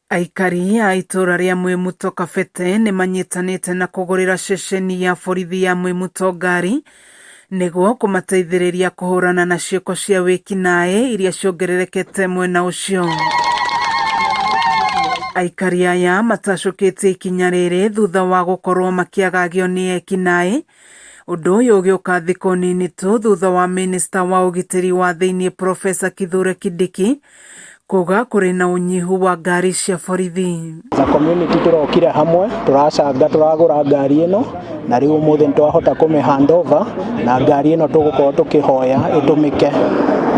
Aikari a itũra rĩa Mwimuto Kabete nĩmanyitanĩte na kũgũrĩra ceceni ya borithi ya Mwimuto ngari nĩguo kũmateithĩrĩria kũhũrana na ciĩko cia wĩkinaĩ iria ciongererekete mwena ũcio. Aikari aya matacũkĩtie ikinya rĩrĩ thutha wa gũkorwo makĩagagio nĩ ekinaĩ Ũndũ ũyũ ũgĩũka thikũ nini tu thutha wa minista wa ũgitĩri wa thĩinĩ Profesa Kithure Kindiki kuga kũrĩ na ũnyihu wa ngari cia borithi. As a community tũrokire hamwe tũracanga tũragũra ngari ĩno na rĩu ũmũthĩ nĩ twahota kũmĩ hand over na ngari ĩno tũgũkorwo tũkĩhoya ĩtũmĩke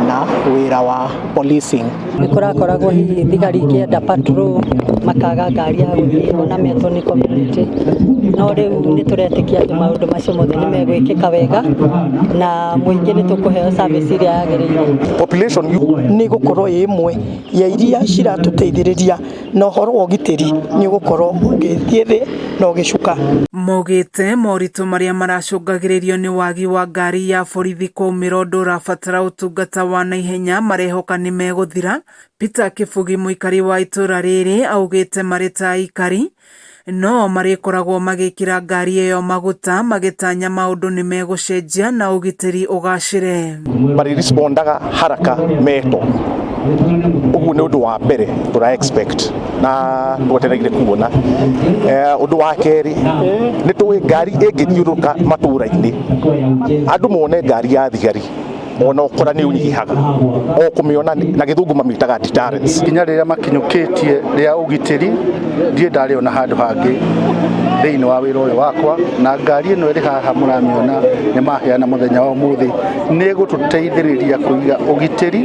na wĩra wa policing. Nĩ kũrakoragwo hihi thigari ikĩenda patrol makaga ngari ya gũthiĩ ona metwo nĩ community, no rĩu nĩ tũretĩkia atĩ maũndũ macio mothe nĩ megwĩkĩka wega na mũingĩ nĩ tũkũheo service ĩrĩa yagĩrĩire. Population nĩ gũkorwo ĩ ĩmwe ya iria ciratũteithĩrĩria na ũhoro wa ũgitĩri nĩ ũgũkorwo ũgĩthiĩ thĩ na ũgĩcuka. Maugĩte moritũ marĩa maracũngagĩrĩrio nĩ wagi wa ngari ya borithi kwaumĩra ũndũ ũrabatara ũtungata wa naihenya marehoka nĩmegũthira. Peter Kĩbugi mũikari wa itũra rĩrĩ augĩte marĩ ta aikari no marĩkoragwo magĩkĩra ngari ĩyo maguta magĩtanya maũndũ nĩmegũcenjia na ũgitĩri ũgacĩre. Marĩrespondaga haraka metwo ũguo nĩ ũndũ wa mbere tũra expect na twetereire kuona. Ũndũ wa kerĩ nĩ tũĩ ngari ĩngĩthiũrũrũka matũra-inĩ andũ mone ngari ya thigari ona ũkora nĩ ũnyihaga o kũmĩona, na gĩthũngũ mamĩtaga deterrence. Ikinya rĩrĩa makinyũkĩtie rĩa ũgitĩri ndirĩ ndarĩona handũ hangĩ thĩinĩ wa wĩra ũyũ wakwa, na ngari ĩno ĩrĩ haha mũramĩona nĩ maheana mũthenya wa ũmũthĩ nĩ ĩgũtũteithĩrĩria kũiga ũgitĩri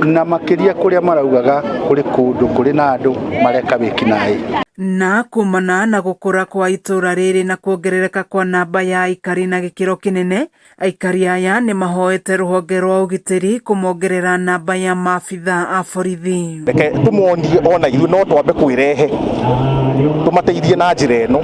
na makĩria kũrĩa maraugaga kũrĩ kũndũ kũrĩ na andũ mareka wĩkinaĩ. Na kumana na gũkũra kwa itũra rĩrĩ na kuongerereka kwa namba ya aikari na gĩkĩro kĩnene, aikari aya nĩ mahoete rũhonge rwa ũgitĩri kũmongerera namba ya maabitha a borithi. Reke tũmonie ona ithuĩ no twambe kwĩrehe tũmateithie na njĩra ĩno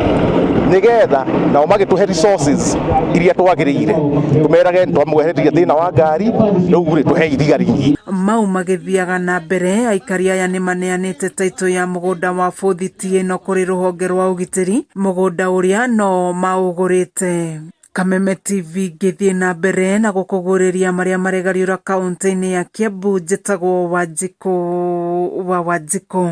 nĩgetha nao magĩtũhe resources iria twagĩrĩire tũmerage twamwehereria thĩna wa ngari, rĩu rĩ tũhei thigari nyingĩ. Mau magĩthiaga na mbere, aikari aya nĩ maneanĩte taitũ ya mũgũnda wa bũthiti ĩno kũrĩ rũhonge rwa ũgitĩri, mũgũnda ũrĩa no maũgũrĩte. Kameme TV ngĩthiĩ na mbere na gũkũguũrĩria marĩa maregariũra kaũntĩ-inĩ ya Kiambu, njĩtagwo Wanjikũ wa Wanjikũ.